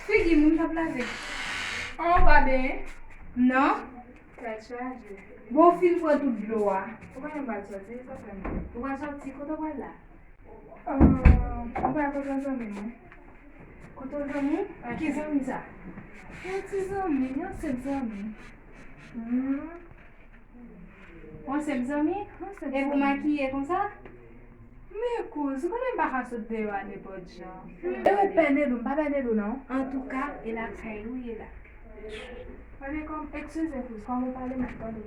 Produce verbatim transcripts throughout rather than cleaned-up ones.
Figi m, m t ap lave. An, ou pa benyen? Non. Tèt chaje. Bon, w fin pran tout dlo a. Ou konnen m pral sòti, sa fè m. Ou pral sòti, kote w pral la? Ah, m pral kote yon zanmi mwen. Kote yon zanmi? Ki zanmi sa? Yon ti zanmi, yon senp zanmi. Hmm. Yon senp zanmi? Yon senp zanmi. Epi w makiye konsa? Men kouz, ou konnen m pa ka sot deyò a nenpòt jan. E ou pè Nelou, m pa pè Nelou non. Antouka, e lakay ou ye la. Tande kòm, eskize kouz, kòman w pale m ap tande.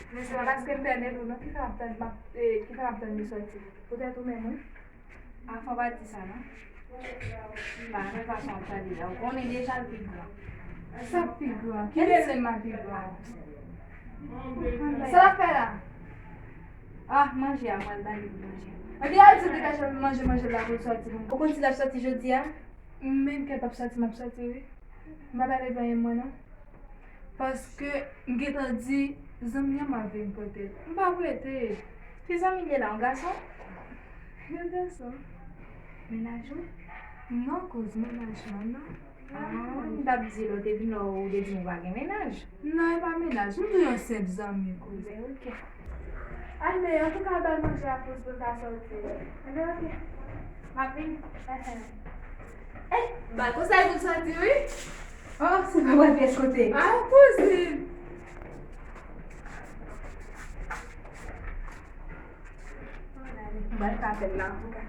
Men se pa paske m pè Nelou non ki fè m ap tann, m ap, eh, ki fè m ap tann li sòti. Poutèt ou menm, wi. Afè w pa di sa non. M pa renmen fason w ap pale a. Ou konnen deja l pi gran. Sa k pi gran? Ki bebe m a pi gran? Sa l ap fè la? Ah, manje a, mwen al ba li pou manje. Epi al di l degaje al manje, manje l la pou l sòti pou m. Ou konn si l ap sòti jodi a? Men kèt p ap sòti, m ap sòti wi. M pa pale pou anyen mwen non. Paske m gentan di zanmi an m ap vin pote l. M p ap rete. Ki zanmi l ye la, yon gason? Yon gason. Mennaj ou? Non, kouz mennaj mwen non. Ah, m t ap di lè w te vin la, ou te di m ou pa gen mennaj. Non, e pa mennaj. M di yon senp zanmi, kouz. Ben, ok. Ale, antouka, ba l manje a kouz pou l ka sòti. Enben, ok. M ap vini. Enhen. Eh, ba l konsèy pou l sòti, wi. Oh, se pa pral pyès kote. Ah, kouzin. Ba l ka fè l la, antouka.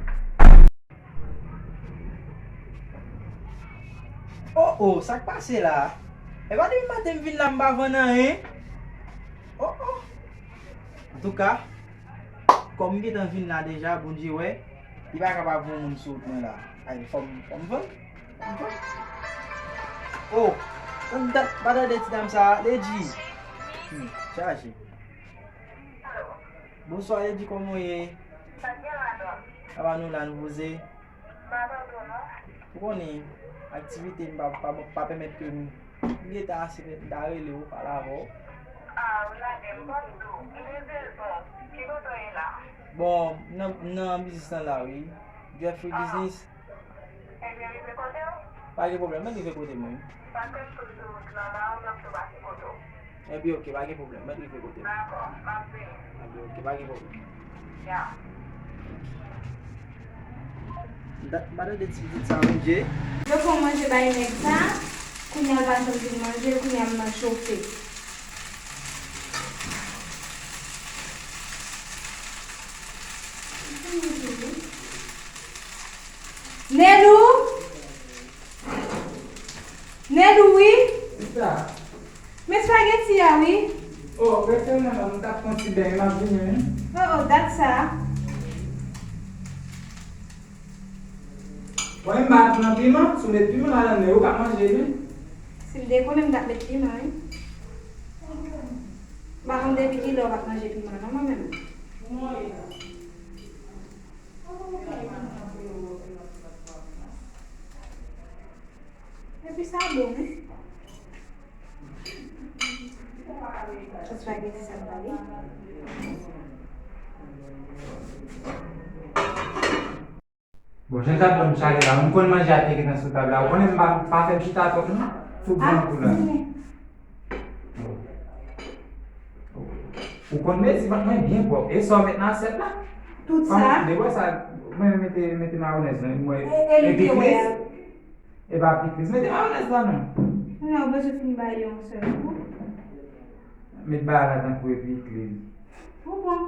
Oh, oh, sa k pase la? E pa depi maten m vin la m pa vann anyen. Oh, oh. Antouka, kòm m gentan vin la deja, Bondye wè, li pa kapab voye moun sou wout mwen la. Ay, fò m, fò m vann. Fò m vann. Oh, tann, tann, pa tande ti dam sa, Lady. Hmm, chaje. Bonswa, Lady, kòman w ye? Sa k gen ladan? Apa nou la, nou poze. M pa tande w non. Ou konnen, aktivite m pa, pa, pa pèmèt ke m, m gentan ase pèt m ta rele w, pale avè w. Ah, ou lage m, ban m di w, m bezwen w. Ki kote w ye la? Bon, m nan, m nan biznis lan la, wi. Jeffrey Business. Ebyen, rive kote w? Pa gen pwoblèm, mwen rive kote mwen. Paske m sou, sou wout lan la, m ap tou pase kote w. Ebyen, ok, pa gen pwoblèm. Mèt rive kote m. Dakò, m ap vini. Ebyen, ok, pa gen pwoblèm. Ya. M ta, m pa tande ti pitit sa, Bondye. Yo fè manje bay nèg sa, kounye a l pa janm vin manje, kounye a m nan chofe. Nelou! Nelou wi. Kisa? Men espageti a wi. Oh, rete nan, m t ap pran ti beny, m ap vini wi. Oh, oh, dat sa. Mwen m pa pran piman, si w met piman ladan l, men yo p ap manje li. Si m te konnen m t ap met piman wi. M pa konn depi kilè w p ap manje piman non mwen menm. Epi sa bon wi. Espageti sa m pale. Bon, jan tab la m chale la, m konn manje a te gentan sou tab la. Ou konnen m pa, pa fè m chita twòp non. Tou gran kou la. Ou konn mezi vant mwen byen pwòp. E sa w met nan asyèt la? Tout sa? Depi sa, mwen mete, mete mayonèz nan, mwen e, e li te wè a. E pa pikliz. Mete mayonèz la non. Non, ou bezwen fin bay yon sèl kou. Met bagay la tankou e pikliz. Ou bon.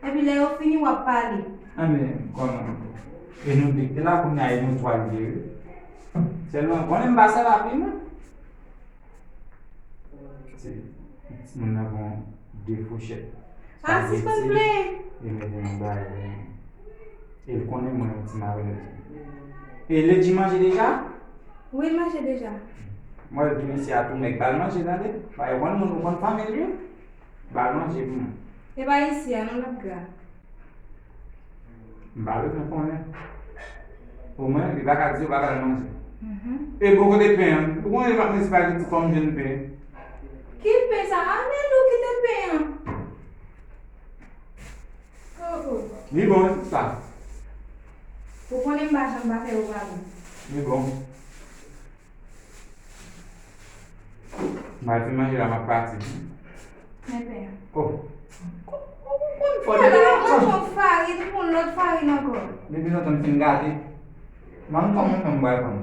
Epi lè yo fini, w ap pale. Anben, kòman? E nou de ki te la kounye a, e nou twa l ye wi. Sèlman, konnen m pa sèl a piman. Se, timoun nan pran de fouchèt. Ah, sispann plenyen. Li mete nan bagay. E l konnen mwen yon ti mayonèz. E Lady manje deja? Wi, l manje deja. Mwen vin isi a tou nèg ba l manje, tande. Ba yo konn moun, ou konn fanmi l yo. Ba l manje pou mwen. E pa isi a, non, l ap gra. M pa bezwen konnen. Omwen, li pa ka di yo pa ba l manje. Mhm. E bò kote pen an? Ou konnen m ap met espageti fò m jwenn pen. Ki pen sa? Anmède ou kite pen an. Oh, oh. Li bon, wi, tout sa. Ou konnen m pa janm pa fè yo pa bon. Li bon. M al fin manje la, m ap pati. Men pen an. Oh. Ou konn fò de Ou pran yon farin, ou pran lòt farin ankò. Depi lontan m fin gade. Mwen kòman mwen m pral pran.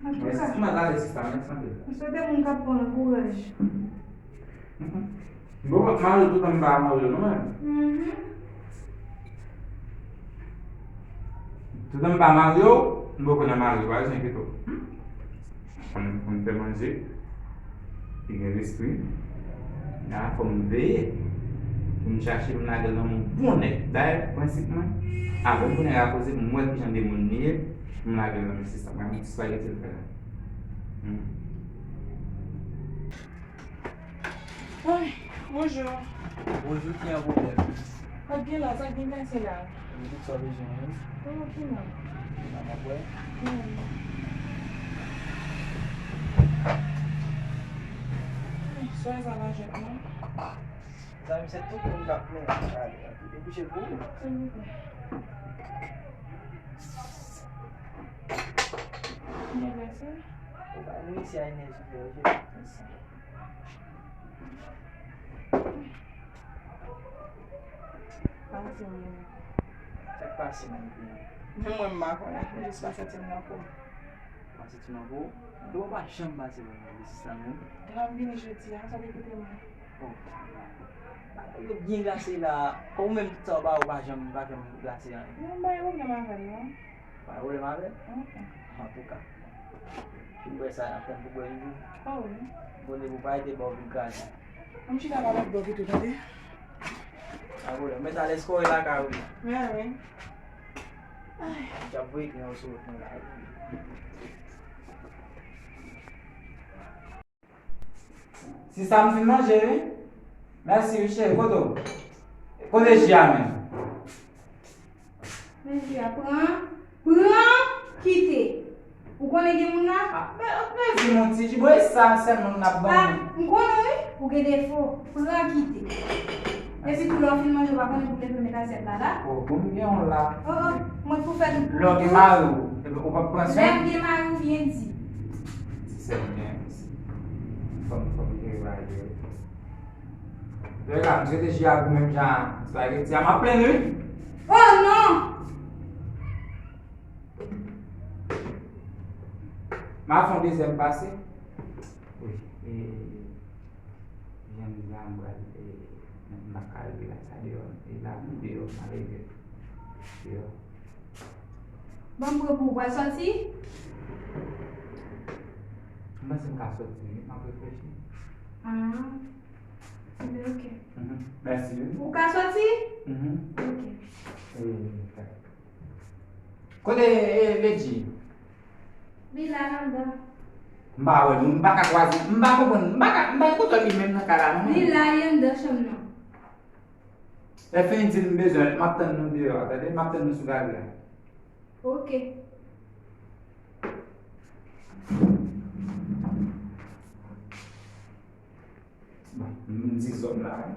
Antouka. Mèsi, m al ale sista, mèsi anpil. M swete moun k ap pran kouraj. M poko mare toutan m pa mare w non menm. Toutan m pa mare w, m poko nan mare w, pa bezwen enkyete w. Fò m, fò m fè manje, li gen lespri. La, fò m veye. Pou m chache, pou m lage l nan men yon bon nèg. Dayè, prensip mwen, avè yon bon nèg a koze, pou m wè kijan de moun li ye, pou m lage l nan men sista. Mwen, yon ti spageti l fè la. Hmm. Ay, bonjou. Bonjou, ki an pwoblèm? Sa k gen la, sa k vin pase la? Mwen tout sa w bezwen, wi. Kòman ou fè la? Mwen la, m ap wè. Hmm. Ay, swa sa pa jwenn non. Zanmi, se tout moun k ap plenyen. Gade, gade. Debouche l pou ou. Silvouplè. Byen vèse. Ou bay nou isi a enèji frè, oke? Mèsi. Pase mwen. Sa k pase, mwen byen. Menm mwen m pa konnen, mwen jis pa santi m nan po m. Pa santi m nan po w? Dlo pa janm pase pou mwen, sista menm. Depi m vini jodi a, sa w te koute mwen. Bon. Bagay yo byen glase la. Ou menm tout sa w ba yo pa janm, pa janm glase anyen. Non, m pa gen pwoblèm avè l non. Pa gen pwoblèm avè l? Antouka. Fin bwè sa, n ap tann pou bwè toujou. O wi. Konnen pou pa rete ba w vin kraze. Ann chita pa lòt bò pito, tande? Pa gen pwoblèm. Mèt al eskore lakay ou. Wi, wi. Ay. Y ap voye klen yo sou wout mwen la. Sista, m fin manje wi. Mèsi wi cheri, kote w? Kote ji a menm? Men ji a, pran, pran, kite. Ou konnen gen moun la? Ah, men, men di m yon ti ji, bon, e sa sèlman n ap ban mwen. M konnen wi, ou gen defo. Pran, kite. Epi tou lè w fin manje, ou pa konnen pou leve met asyèt la la? Oh, bon, m gen yon la. Oh, oh, mwen pou fè tout pou ou. Lè w gen mari w, epi ou p ap pran swen? Lè m gen mari w, byen di. Ti sè m gen, fò m, fò m gen mari w. Dèyè la, m swete ji a gou menm jan spageti a, m ap plenn wi. Oh non! M a fè yon dezyèm pase. Wi, e, jan m di a, m pral, e, m pa ka rive la, sa deyò, e la, m deyò, m a leve. Deyò. Ban m pran pou ou pral sòti? M panse m ka sòti wi, m ap reflechi. Ah. Ebyen, oke. Mhm. Mèsi wi. Ou ka sòti? Mhm. Oke. E, kote, e, Ledji? Li la anndan. M pa wè l, m pa ka kwaze, m pa konprann, m pa ka, m pa gen kontwòl li menm nan kay la non. Li la, li anndan chanm nan. Lè fini di l m bezwen l, m ap tann nou deyò a, tande? M ap tann nou sou galri a. Oke. Bon, m di zòn la wi.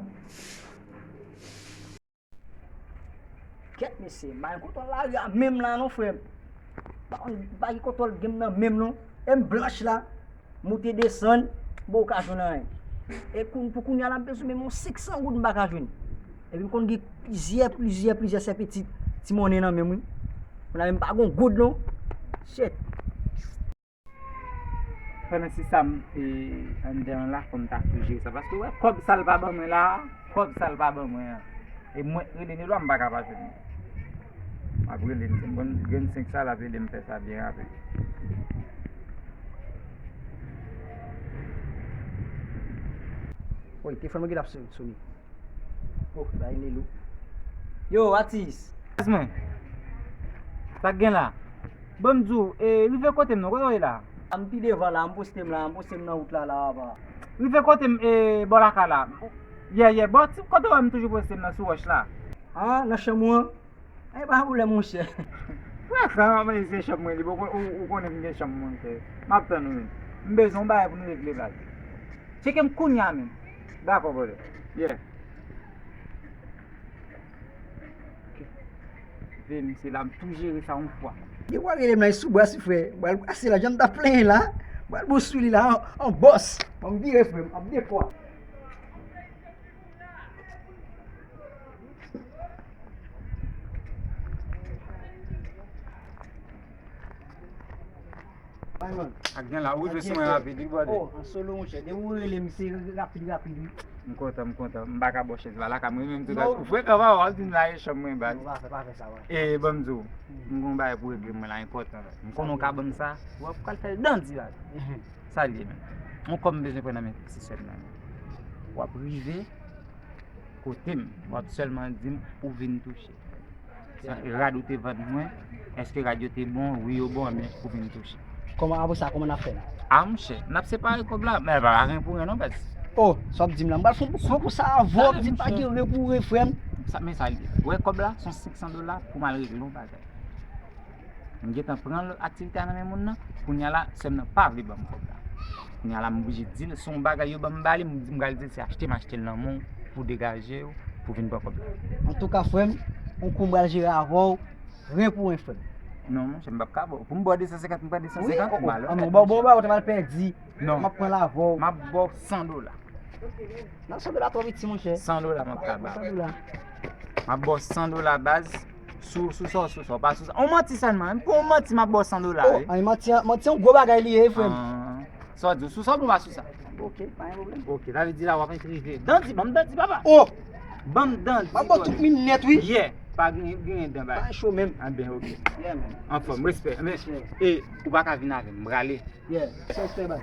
Kèt mesye, m pa gen kontwòl lari a menm la non frè m. M pa konn, m pa gen kontwòl game nan menm non. E m blanch la. Moute desann, m poko ka jwenn anyen. E pou kounye a la m bezwen menm yon senk san goud m pa ka jwenn. Epi m konn gen plizyè, plizyè, plizyè sèpeti, ti monnen nan men m wi. Kounye a menm m pa gen yon goud non. Shit. Pandan se sa m anndan an la, fò m ta tou jere sa. Paske w wè kòb sa l pa ban mwen la a, kòb sa l pa ban mwen an. E mwen k rele Nelwa, m pa ka pa jwenn li. M ap rele l, si m konn grenn senk sa, l ap ede m fè sa byen rapid. Woy, telefòn mwen genlè ap sone. Oh, bay Nelou. Yo, atis. Atis mwen. Sa k gen la? Bon, m di w, e, rive kote m non, kote w ye la? A, m pi devan la, m poste m la, m poste m nan wout la, la, apa. Rive kote m, e, bò lakay la. Yè, yè, bò, ti, kote w wè m toujou poste m nan, sou wòch la? A, nan chanm ou an? Ay, pa pwoblèm, monchè. Frè, sa, mwen, se chanm mwen li, ou, ou, ou konnen m gen chanm mwen, frè. M ap tann ou, wi. M bezwen yon bagay pou nou regle, baz. Tcheke m kounye a menm. Dakò, brother. Yeah. Misye la, m tou jere sa yon fwa. Depi w rele m la, e sou bras wi, frè. M pral brase la, jan m t ap plenyen la. M pral bon sou li la, an, an bòs. Ban m vire, frè m, ap de fwa. Ak jan la, ou rive sou mwen rapid wi, brother. Oh, an solo, monchè. Depi ou rele m, se rapid, rapid, wi. M kontan, m kontan. M pa ka bò chèz la, lakay mwen menm tou. Non. Ou frekan, papa, w ap di m la e chanm mwen, baz. Non, pa fè, pa fè sa, baz. E, ban m di w, m gon bagay pou regle mwen la, enpòtan, baz. M konnen w ka ban m sa, w ap pral fè l dandi, baz. Sa l ye, menm. Yon kòb m bezwen pran nan men ti sè m nan, menm. W ap rive kote m, w ap sèlman di m ou vin touche. Rad ou te vann mwen, èske rad yo te bon? Wi, yo bon, men ou vin touche. Kòman, apre sa, kòman n ap fè la? A, monchè, n ap separe kòb la, men pa ren pou ren non, baz. Oh, sa w ap di m la, m pral fè yon boukan pou sa avè w, m di pa gen ren pou ren, frè m. Sa, men sa l ye. Ou wè kòb la, se yon senk san dola pou m al regle yon bagay. M gentan pran aktivite a nan men moun nan. Kounye a la, sè m nan pa vle ban m kòb la. Kounye a la, m oblije di l, se yon bagay yo ban m ba li, m di m pral di l se achte, m achte l nan men w pou degaje w, pou vin pran kòb la. Antouka, frè m, yon kou m pral jere avè w, ren pou ren, frè m. Non, monchè, m p ap ka ba w. Pou m ba w de san senkant, m pran de san senkant, oh, oh, m ba l. Ah, non, ba w, ba w, ba w, ou ta pral pèdi. Non. M ap pran l avè w. M ap ba w san dola. Nan san dola twò piti, monchè. San dola m ap ka ba w. San dola. M ap ba w san dola baz. Sou, sou sa, sou sa, pa sou sa. On manti sèlman. Pou on manti, m ap ba w san dola, wi. Oh, ay, manti, manti yon gwo bagay li ye, frè m. Ah. Sa w di, sou sa oubyen pa sou sa? Ok, pa gen pwoblèm. Ok, sa vle di la w ap enterese. Dandi, ban m dandi, papa. Oh! Ban m dandi. M ap ba w tout minèt, wi. Yeah, pa gen, gen dan bay. Pa cho menm. Ah ben, ok. Yeah, man. Anfòm, respè. Men, e, ou pa ka vin avè m, m prale. Yeah, respè, bay.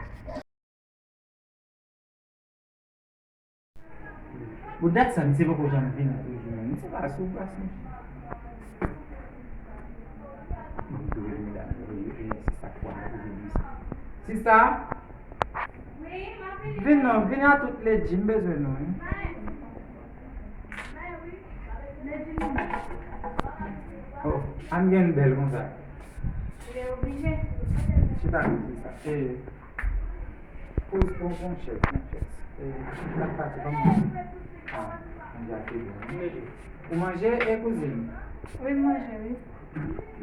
Bon, dat sa, misye poko janm vin nan toujou menm. Misye pa sou plas, mesye. Bon, tou rele medam yo, e, e, sista kwa, ou vin isit. Sista? Vin non, vin a tout ledi, m bezwen nou, wi. Oh, ann gen bèl konsa. Chita, sista. E, Kouz, pran, pran chèz, pran chèz. E, sa k pase, kòman? Ah, manje a te bon, wi. Ou manje, e kouzin? Wi, m manje, wi.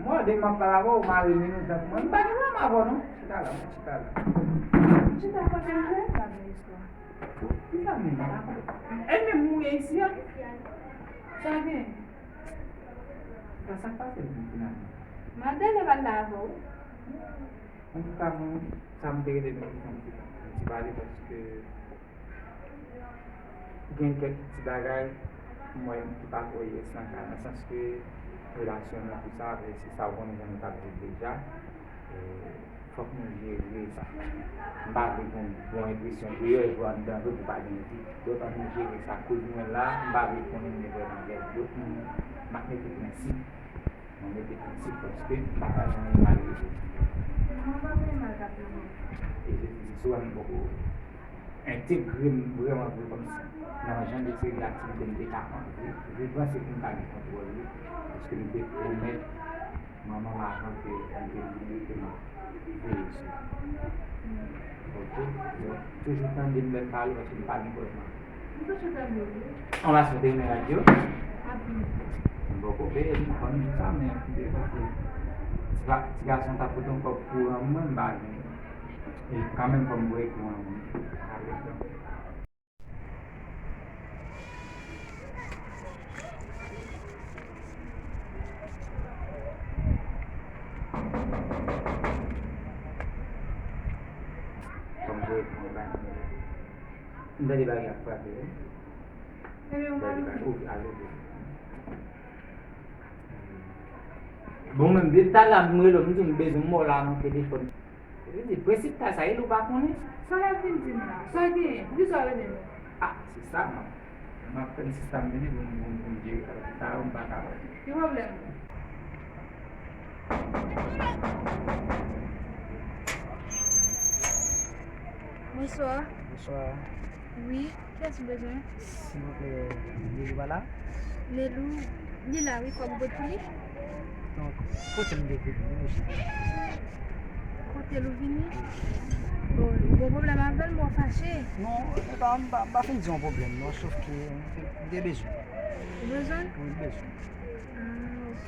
Mwen, depi m ap pale avè w, ou mare men nou tankou mwen. M pa gen pwoblèm avè w, non. Chita la, mwen, chita la. Chita kote m ye? Gade istwa. Ki sa menm? E menm ou ye isi a? Sa gen? Sa, sa k pase, menm, finalman? Madele pa t la avè w? Antouka, mwen, sa m te rele nou pou fè yon ti, yon ti pale, paske gen kèk ti bagay m wè ki pa twò yes nan kay la, nan sans ke relasyon nou, tout sa, e se sa, ou konnen jan nou t ap viv deja, e fòk nou jere sa. M pa vle pou yon bon enpresyon deyò epi anndan vre pou pa gen vi. Donk, ann nou jere sa. Koz mwen la, m pa vle konnen m gen vrèman kèk lòt moun, m ap mete prensip. Mwen mete prensip paske m pa ka janm mal rezoud. Mwen pa gen mal k ap rezoud. E se, se sou an poko entegre m vrèman vre kòmsi nan jan de seri aktivite m te ka antre. Je panse pou m ta gen kontwòl li, paske m te pwomèt manman m avan ke m te mouri ke m ap veye sou li. Ok? Donk, toujou tande m lè m pale paske m pa gen pwoblèm. Ou toujou tande w, wi. Anba sou te renmen radyo? Anpil. M poko peye li, m konn di sa, men m te panse ti pa, ti gason ta pote yon kòb kouran mwen, m pa gen. E kanmenm fò m voye kouran mwen. Fò m voye kouran mwen. M tande bagay ap frape, wi. Tande bagay, ok, ale, ok. Bon, menm, depi talè a m rele w, m di w m bezwen m wè w la nan telefòn. Li di, prensip kay sa, e li w pa konnen? Sa l ap vin di m la? Sa l genyen? Poukisa w rele m? Ah, se sa, non. M ap tann sista m vini pou m, pou m, pou m jere sa, paske sa yo m pa kapab. Ki pwoblèm? Bonswa. Bonswa. Wi, kiyès ou bezwen? Silvouplè, Nelou pa la? Nelou, li la wi, fòk ou pot pou li. Donk, kote m dwe vini, wi, mesye? Kote l ou vini? Bon, ou gen pwoblèm avè l, men w fache? Non, e pa, m pa, m pa fin di yon pwoblèm, non, sof ke m te bezwen. Ou bezwen? Wi, m bezwen. Ah, ok.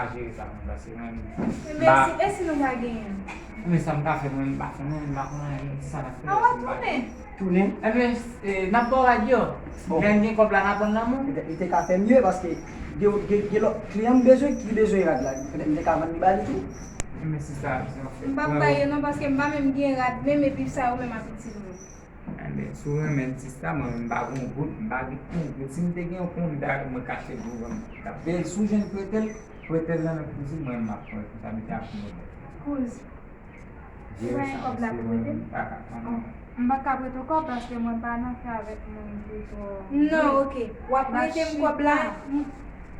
a jere sa pou mwen, paske mwen menm, m pa... E si, e si nou pa genyen? Men sa m ka fè, mwen menm m pa konnen, m pa konnen sa n ap fè. An, w ap tounen? Tounen? Ebyen, e, n ap ba w rad yo. Bon. Lè n gen kòb la, n ap ban l nan men w. Petèt li te ka fè mye, paske gen, gen, gen lòt kliyan m bezwen ki bezwen rad la. Petèt m te ka vann li ba li tou. Men sista, se yon fè. M p ap bay yo non, paske m pa menm gen rad menm, epi sa yo menm ap itil mwen. Ebyen, si w renmen sista, mwen menm m pa gen yon goud, m pa gen yon goud. Si m te gen yon goud, mwen kache l pou mwen. Men si w jwenn prete l, prete l nan men kouzin, mwen menm m ap pran responsabilite a pou mwen menm. Kouz, ou pa gen kòb la pou prete m? M pa ka, non. M pa ka prete w kòb paske mwen pa nan fè avèk moun ki twò... Non, oke. W ap prete m kòb la?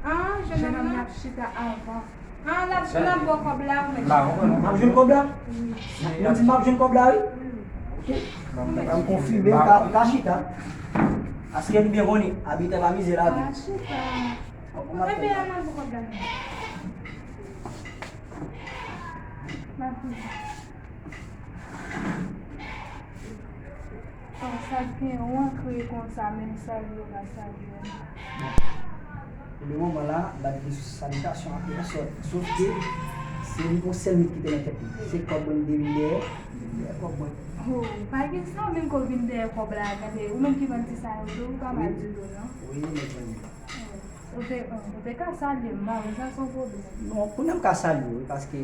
An, jenòm nan ap chita avan. An, l ap, l ap ba w kòb la, ou menm. M pa konprann. M ap jwenn kòb la? Wi. Ou di m ap jwenn kòb la, wi? Wi. Oke. M konfime, m ka, m ka chita. Paske nou byen konnen, abitè pa mize lavi. Pa chita. Ebyen, an, m ap ba w kòb la. M ap di. Konsa gen yon ankre konsa, menm salye yo pa salye m. Pou le moman la, m pa t gen salitasyon a pèsòn. Sof ke se yon sèl nèg ki te nan tèt mwen. Se kòb mwen m te vin dèyè, m te vin dèyè kòb mwen. Oh, pa gen sa, menm ke w vin dèyè kòb la, gade, ou menm ki vann ti sa yo tou, ou pa mal ditou, non? Wi, mwen vann li. Oh, ou te, oh, ou te ka salye m, mwen, sa se yon pwoblèm. Non, kounye a m ka salye w, wi, paske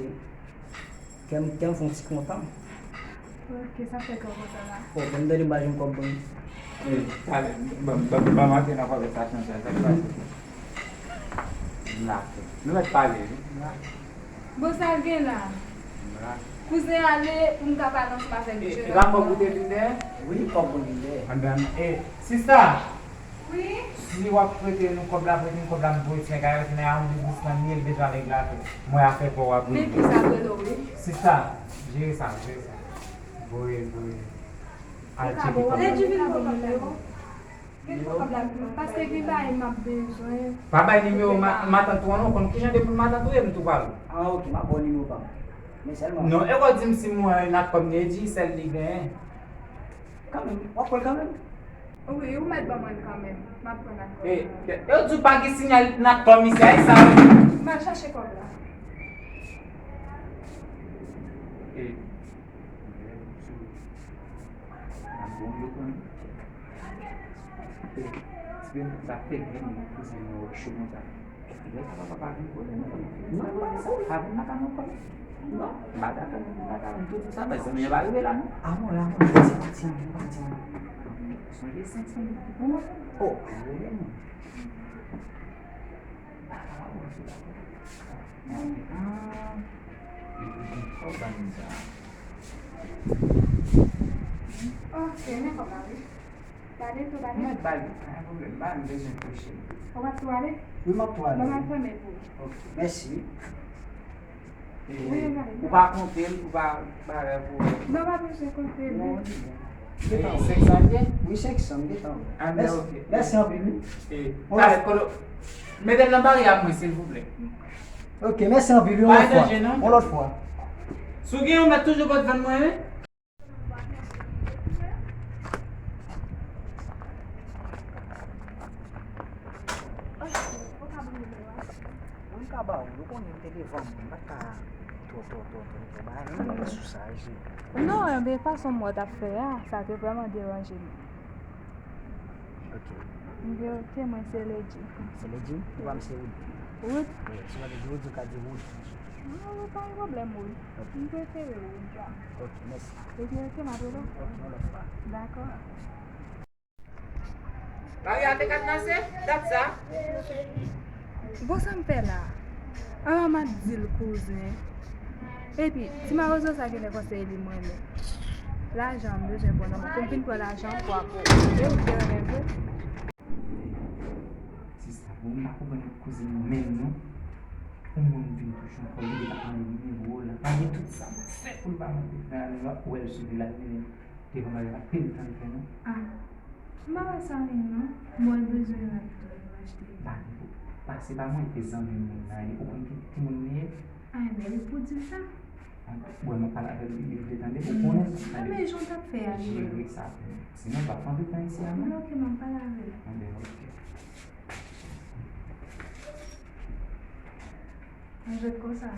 kè m, kè m fè yon ti kontan. Ok, sa fè kè w kontan la. Bon, ban m tande, m pa jwenn kòb mwen. E, talè, ban, ban, ban m antre nan konvèsasyon sa, sa k pase? M la, nou mèt pale, wi, m la. Bon, sa l gen la? M la. Kouzen ale pou m ka pale ansanm avèk Jennonm nan. E, e pa kòb ou te vin dèyè? Wi, kòb mwen vin dèyè. Anben, e, sista! Wi? Si w ap prete nou kòb la, prete nou kòb la, m voye ti nèg a, rete nan yon biznismann li ye, l bezwen avèk lajan. Mwen afè pa w ap regle. Men ki sa, Brelo, wi? Sista, jere sa, jere sa. Voye l, voye l. Al tcheke kòb la. Lè Djivin voye kòb la. Gen kòb la pou mwen, paske gen bagay m ap bezwen. Pa bay nimewo ma-, matant ou an non, konn kijan de moun matant ou ye, m tou pale. Ah, ok, m ap ba w nimewo pa m. Men sèlman. Non, e w di m si mwen Natcom li ye, di sèl li genyen. Kanmenm, w ap pran l kanmenm? Wi, ou mèt ban mwen l kanmenm. M ap pran Natcom. E, yo di w pa gen siyal Natcom isi a, e sa wi. M al chache kòb la. E, m ap bon yo konn. E, ti sa fè gen kouzen yo cho konsa. Lè sa papa pa vin kote nou. Non, non, non, pa vin lakay mwen ankò. Non, m pa dakò, m pa dakò, m tou di sa, men zanmi an pa rive la, non. A mwen, a mwen, se pati an, se pati an. Sonje senk san goud ki pou mwen. Oh, a mwen, non. Ah, li pou gen kòb la menm sa. Ok, men kòb la, wi. Ba li tou, ba li. Mwen ba li, pa gen pwoblèm, ba li, m bezwen touche. Ou p ap tou ale? Wi, m ap tou ale. Bon, m al fèmen pou ou. Ok, mèsi. E, wi, m ale. Ou pa konte l, ou pa bagay pou... Non, pa bezwen konte l. Non, li bon. E, senk san l ye? Wi, senk san, m gentan wè. Ah, men ok. Mèsi anpil, wi. E, bon, talè, kote, mete l nan baryè a mwen, silvouplè. Ok, mèsi anpil, wi, yon lòt fwa. Yon lòt fwa. Si w gen yon mèt toujou pa t vann mwen, wi. Mwen ka ba ou, ou konnen m te devan mwen, m pa t ka twò, twò, twò, twò, twò bagay, men mwen sou sa, je. Non, enben, fason m wè w t ap fè a, sa te vrèman deranje m. Ok. M di, ok, mwen se Lady. Se Lady? Ou pa m se Wood. Wood? Wi, si w pa te di Wood, ou ka di Wood. Non, wi, pa gen pwoblèm, Wood. Ok. M prefere Wood la. Ok, mèsi. Ebyen, ok, m ap rele w. Ok, yon lòt fwa. Dakò. Maria te kadnase dat sa. Bon, sa m fè la? An, m ap di l, kouzen. Epi, ti mawozo sa genlè panse e li m renmen. Lajan m bezwen pran nan men w. Pou m fin pran lajan m pou apre. E ou te renmen vre? Sista, bon, m pa konprann kouzin nan menm non. Yon moun vin touche yon kò, li te ka mande nimewo l, malgre tout sa, m fè pou l pa mande. Nan, nan, w ap wè l sou li la, li devan Maria, pa pil tan li fè non. Ah, m pa wè sa menm non. Mwen bezwen rad tou, m achte. Ba li pou pase ba mwen, e zanmi moun nan, li ou konn ki timoun li ye? Ah, men li pou di sa. Bon, m ap pale avè l, li vle tande, ou konnen sa. Ah, men jan w t ap fè a, li jere sa pou mwen. Sinon, m p ap pran tout tan isi a non. Ok, m ap pale avè l. Anben, ok. Mwen jwenn konsa.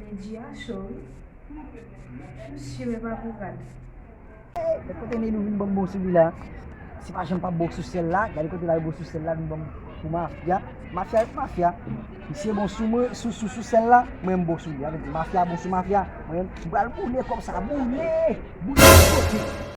Lady a cho wi. Mesye, men pa pou rad. Gade kote Nelou vin ban m bon sou li la. Si pa janm pa bon sou sèl la, gade kote l al bon sou sèl la, vin ban m pou mafya. Mafya ret mafya. Misye bon sou mwen, sou, sou, sou sèl la, mwen m bon sou li. Sa vle di mafya bon sou mafya. Mwen m pral boule kòb sa, boule! Boule tout kote.